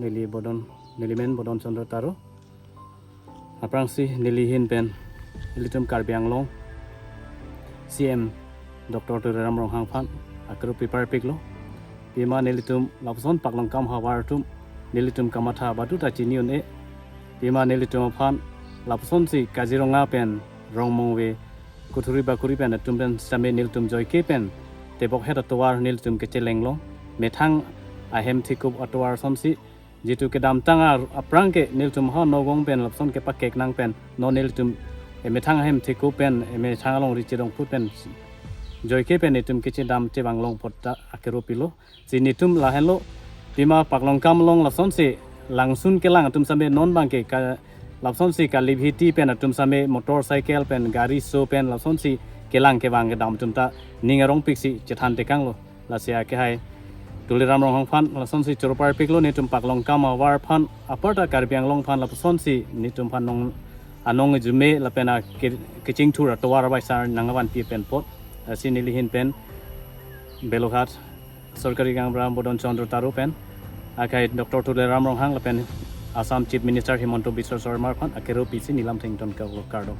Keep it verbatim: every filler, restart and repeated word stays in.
Neli Bodon, neli men Bodon Chandra Taro. Aphrangsi neli ahin pen nelitum Karbi Anglong C M Doctor Tuliram Ronghang aphan akero pi parpiklo. Pima nelitum lapuson Paklongkam ahavar atum nelitum kamatha badu ta chini un-e. Pima nelitum aphan lapusonsi Kaziranga pen Rongmongve, Kuthuri Bakuri pen atum pen sitame nelitum joike pen tebok het atovar nelitum kecheleng long. Methang ahem thekup atovar asonsi, jitu kedamtang a-, aphrang ke nelitum ha nogong pen lapuson kepakek nang pen non nelitum emethang ahem thekup pen emethang alongri chedong phut pen joike pen nelitum kechedam chevang long apot ta akero pilo. Si nelitum lahenlo, pima Paklongkam along lasonsi langsun kelang atum sitame non abangke ka, lasonsi kali hiti pen atum sitame motorcycle pen gari so pen lasonsi kelang kevang kedam atum ta ning arongpiksi chethan tekanglo. Lasi akehai Tuliram Ronghang aphan lasonsi choro parpiklo, nelitum Paklongkam ahavar aphan aparta Karbi Anglong aphan lapusonsi nelitum aphan nong anong ejume lapen ake-, kechingthur atovar abai sar nangvanpi pen apot. Lasi neli ahin pen Belughat Sorkari Gaonbura Bodon Chandra Taro pen akehai Doctor Tuliram Ronghang lapen Assam Chief Minister Himanta Biswa Sarma aphan akero pisi neli lamthe ington kardom.